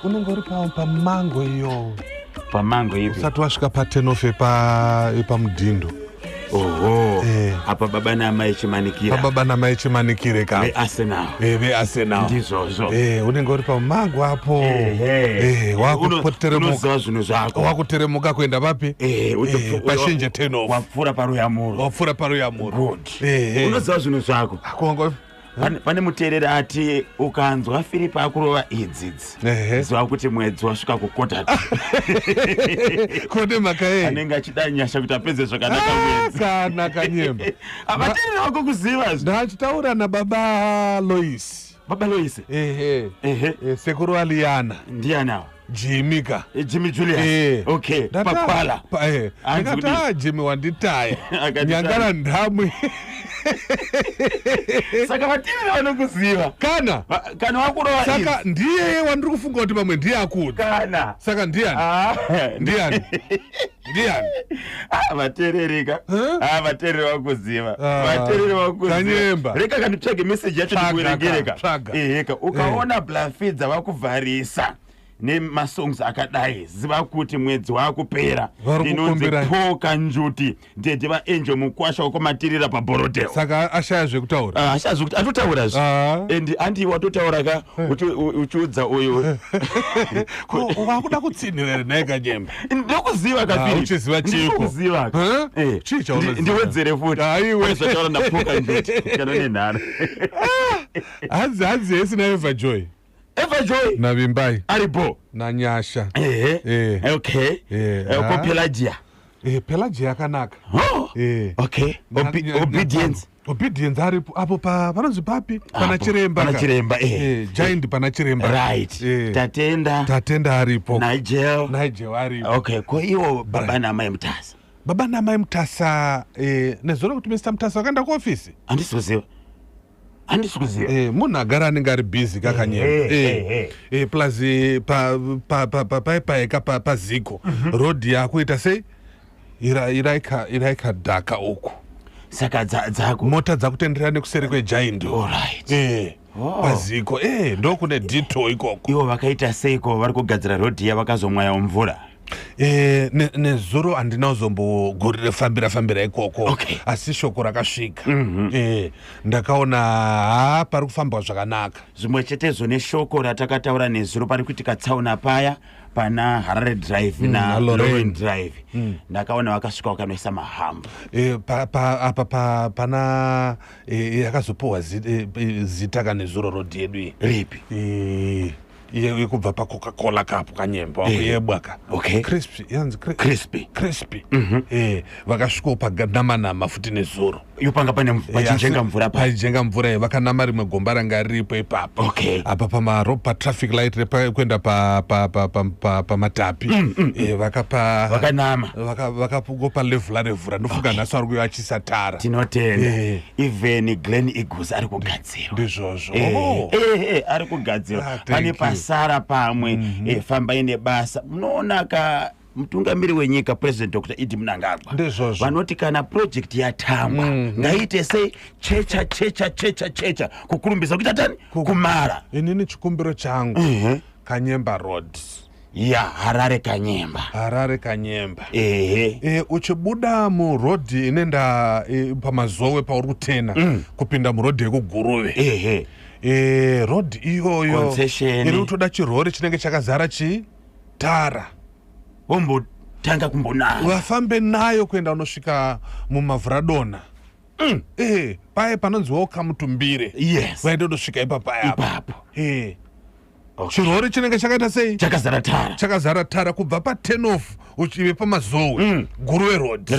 Unenge uri pamango iyo. Pamango ipi? Usati wasvika paturn-off epamudhindo. Oho. Eh. Apa baba naamai Chimanikira. Pababa namai Chimanikire ka. Vearsenal. Vearsenal. Ndizvozvo. Unenge uri pamango apo. Wakuteremuka. Unoziva zvinhu zvako. Wakuteremuka kuenda papi? Pashinje turn-off. Wapfuura paruyamuro. Wapfuura paruyamuro. Good. Unoziva zvinhu zvako. Kongo. Pane muteereri ati ukanzwa Firipi akurova idzidzi, ziva kuti mwedzi wasvika kukota. Kone mhaka yei? Anenge achida nyasha kuti apedze zvakanaka mwedzi. Kana Kanyemba. Avateereri vako kuziva. Ndachitaura nababa Lois. Baba Lois. Ehe. Sekuru Aliana. Ndiani awo? Jimmy ka. Jimmy Julius. Okay. Pakwala. Hanzi Ndakati kudii? "Ah, Jimmy wanditaya." Akatitaya. Nyangara ndamwe. Saka vateereri vanokuziva. Kana. Kana wakurova Saka idzi. ndiye wandiri kufunga kuti pamwe ndiye akuudza. Kana. Saka ndiani? Ah. Ndiani? Ndiani? Ah, vateererika. Huh? Ah, vateereri vakuziva. Ah, Vateereri vakuziva. Kanyemba. Reka kanditsvage message yacho Tsvaga ndikuverengereka. ka, tsvaga. Eheka, ukaona Blafidza vakuvharisa nemasongs akadai, ziva kuti mwedzi wakupera. Vari Ndinonzi kukumbira. Paul Kanjuti, ndede vaAngel Mukwasha wekwaMatirira paBorodale. Saka ashaya zvekutaura. Ah, ashaya zvekuti atotaura zve. Ah. And handi watotaura ka uchiudza uyu. Ko wakuda kutsinhira here nhai Kanyemba? Ndokuziva. Ah, Kafiri. uchiziva chiko? Ndinokuziva. Huh? Eh, Chii chaunoziva? Ndiwedzere futi. Aiwe. Pane zvataura naPaul Kanjuti kana nenhara. Hanzi hesi naEva Joy. Eva Joy. Navimbai. Aripo. Nanyasha. Ehe. Eh. Okay. Ah. Ko Pelagia? Pelagia yakanaka. Oh. Eh. Okay. Obedience. Obedience aripo apo pa panonzi papi? Pana Apo, Chiremba. pana Ka. Chiremba, eh. Giant pana Chiremba. Right. Tatenda. Tatenda aripo. Nigel. Nigel aripo. Okay, ko iwo baba namai Mutasa? Baba namai Mutasa, nezuro kuti Mr Mutasa vakaenda kuofisi. Handisi kuziva. Handisi kuziva. Munhu agara anenge ari busy kaKanyemba. Plus pa paika paziko road yakuita sei, iraika dhaka uku. Saka dzako Mota dzakutenderera nekuseri kwegiant. Alright. Oh. Paziko, ndokune detour ikoko. Ivo vakaita seiko? Vari kugadzira rodhi yavakazomwaya mvura? Nezuro handina kuzombogurire fambira fambira ikoko. Okay. Asi shoko rakasvika. Ndakaona ha, pari kufambwa zvakanaka. Zvimwe chetezvo neshoko ratakataura nezuro, pari kuitika tsaona paya pana Harare Drive na na Lorraine. Lorraine Drive. Ndakaona vakasvika vakanoisa mahambu. Apa pana yakazopiwa zita kanezuro rodhi yedu iyi. Ripi? Yekubva paCoca-Cola kapo, Kanyemba, wakuyebwa ka. Okay. Crispy yanzi Crispy. Crispy. Vakasvikawo panamanama futi nezuro. Yopanga pane pachinjenga mvura pa Pachinjenga mvura iyi, vakanama rimwe gomba ranga riripo ipapo. Apa pamaro patraffic light kuenda pamatapi, vakapa Vakanama. Vakagopa levhura revhura, ndofunga nhasi vari kuuya vachisa tara. Tinotenda. Even Glen Eagles ari kugadzirwa. Ndizvozvo. Oh. Ari kugadzirwa. Ah, thank Pane you. pasara pamwe. Fambai nebasa. Munoona ka, mutungamiri wenyika, President Dr ED Mnangagwa, Ndizvozvo. vanoti kana project yatangwa, ngaite sei? Checha checha checha checha, kukurumbisa kuita tani kumara. Inini chikumbiro changu, Kanyemba Road. Ya Harare Kanyemba. Harare Kanyemba. Ehe. Uchibuda murodhi inoenda pamazowe pauri kutena kupinda murodhi yekuGuruve. Ehe. Rodhi iyoyo Concession. iri kutoda chirori chinenge chakazara chi tara. Vombotanga kumbonaya. Vafambe nayo kuenda unosvika mumavhuradona. Paye panonzi wokamutumbire. Vaende kundosvika ipapaya. Ipapo. Chirori chinenge chakaita sei? Chakazara tara. Chakazara tara kubva pa10 off uchive pamazowe, Guruve Road.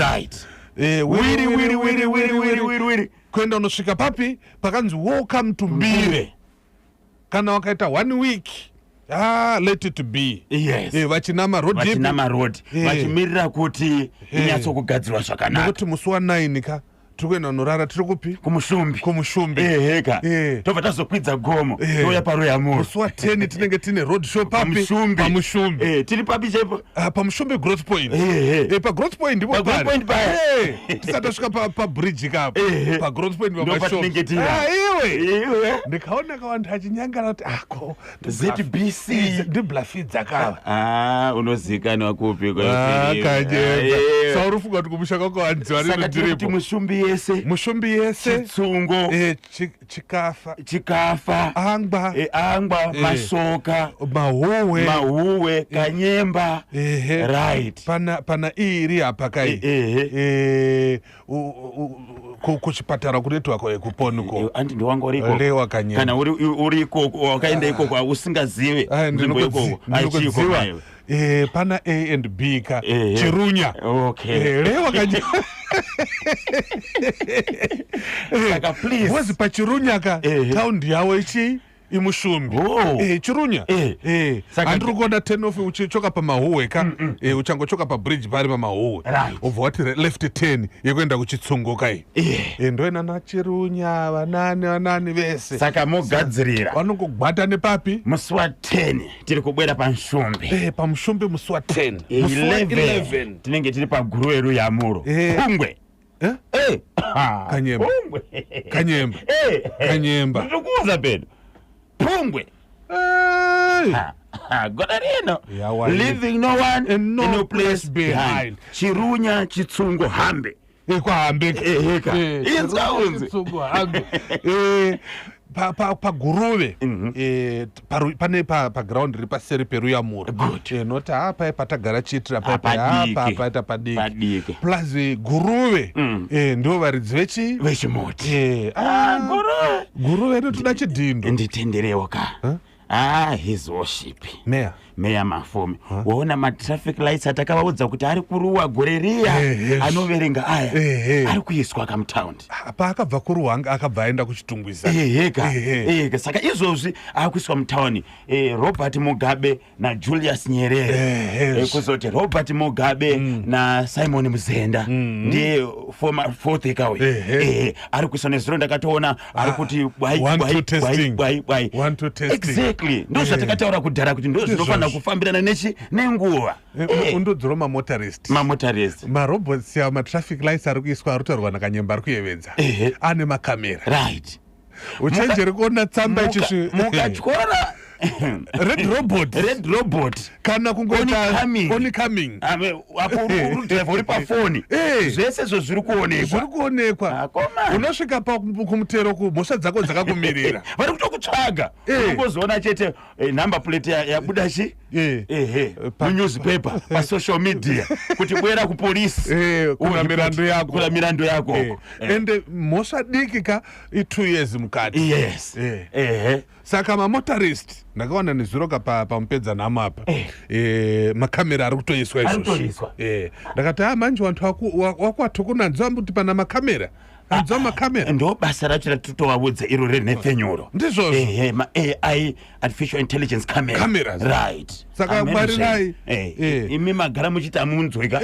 Wiri wiri wiri wiri wiri wiri wiri. Kuenda unosvika papi pakanzi welcome to Mbire. Kana wakaita one week, ah, let it be. Vachinama road ipi? Vachinama road. Vachimirira kuti inyatsokugadzirwa zvakanaka. Nekuti musi wa9 ka Tiri kuenda kunorara tiri kupi? Kumushumbi. Kumushumbi. Eheka. Tobva tazokwidza gomo, touya paRuyamuro. Musi wa10 tinenge tine road show papi? Pamushumbi. Pamushumbi. Tiri papi chaipo? Ah, pamushumbi growth point. Ehe. Pagrowth point ndipo Pa growth pari. point paya. Tisati tasvika pabridge kapo. Pagrowth point Ndo pamashops. patinenge tiri. Ah, iwe. Iwe. Ndikaona kavanhu achinyangara kuti ako ZBC. Ndiblafidza kava. Ah, unozikanwa kupi? Kanyemba, saurufunga kuti kumusha kwako hanziva. Saka tiri kuti Ndiripo. Mushumbi yese. Mushumbi yese. Chitsungo. Chikafa. Chikafa. Angwa. Angwa. Masoka. Mahuwe. Mahuwe, Kanyemba. Ehe. Right. Pana iyi iri apa kai. Ehe. Kuchipatara kunoitwa kuponiko. Andi ndiwanga uriko. Lewa Kanyemba. Kana uri ikoko, wakaenda ikoko usingazive Ai, nzvimbo ikoko aichiko. ndinokudziwa. Nayo. Pana A and B ka. Ehe. Chirunya. Okay. Lewa Kanyemba. Saka please. Because pachirunya ka, taundi yavo ichi imushumbi. Oh. Chirunya. Handiri kuona turn off uchichoka pamahuwe ka. Uchangochoka pabridge pari pamahuwe. Ubva wati left 10 yekuenda kuchitsungo kai. Ndoenda nachirunya, vanani vanani vese. Saka mogadzirira. Vanongogwata nepapi? Musi wa10 tiri kubwera pamushumbi. Pamushumbi musi wa10. Musi wa 11 11. Tinenge tiri paguruve Ruyamuro. Pungwe. Eh? Kanyemba. Pungwe. Kanyemba. Kanyemba. Ndikuuza pedo, Pungwe. Hey. Gona rino. Yawa. Leaving no one And no and no place place behind. behind. Chirunya, Chitsungo, Hambe. Kwahambeka. Eheka. Inzwa unzi. Chitsungo, Hambe. Paguruve pane paground riri paseri peruyamuro. Good. Noti pai patagara chiitira Padiki. paita padiki. Padiki. Plus Guruve ndo varidzi vechi Vechimuti. Ah, Guruve. Guruve inotoda chidhindo. Nditenderewo ka. Ah, His Worship. Meya. Meya Mafume, waona matraffic lights atakavaudza kuti ari kuruwa gore riya? Anoverenga aya ari kuiswa kamutaundi. Paakabva kuruhanga akabva aenda kuchitungwiza. Eheka. Eheka. Saka izvozvi akuiswa mutauni Robert Mugabe naJulius Nyerere. Kuzoti Robert Mugabe naSimon Muzenda, ndiye former fourth ikawe. Ari kuiswa. Nezuro ndakatoona ari kuti bwai One, bwai two testing. bwai bwai bwai. One, two testing. Exactly, ndo zvatakataura kudhara kuti ndo zvinofanira Ndizvozvo. kufambirana nechi nenguva. Undodzoro mamotorist. Mamotorist. Marobots aya, matraffic lights ari kuiswa ari kutaurwa naKanyemba ari kuyevedza. Ane makamera. Uchenjere kuona tsamba ichisvi. Mukatyora red robot. Red robot. Kana kungoita Oncoming. oncoming. Apo urudhiraivha uri pafoni, zvese izvo zviri kuonekwa. Zviri kuonekwa. Akomana. Unosvika kumutero kumhosva dzako dzakakumirira. Vari kutokutsvaga. Unongozoona chete number plate yabuda chi ehe munewspaper, pasocial media, kuti bwera kupolisi. Kuna mirandu yako. Kuna mirandu yako. Ende mhosva diki ka i2 years mukati. Yes. Ehe. Saka mamotorist, ndakaona nezuro ka pamupedza nhamo apa, makamera ari kutoiswa Ari izvozvi. kutoiswa. Ndakati a manje vantu wakwatukunanzwa kuti pana makamera, anzwa makamera. Ndo basa racho ratitovaudza iro renhepfenyuro. Ndizvozvo. Ehe, ma-AI, artificial intelligence camera. Cameras. Right. Saka Amen. ngwarirai. Imi magara muchiti amunzwika.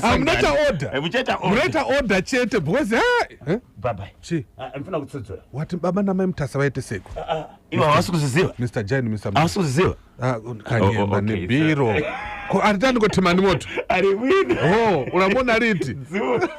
Ah, munoita order. Muchaita order. Munoita order chete because eh? Bye bye. Chi? Ndifuna kutsudzura. Wati baba namai Mutasa vaite seko. Ivo havasi kuzviziva. Mr Jane, Mr Havasi kuzviziva. Ah, Kanyemba. Oh, okay, Nebhiro ko aritani kotemani moto. Ari wini. Oh, uramona riti. Dziwo.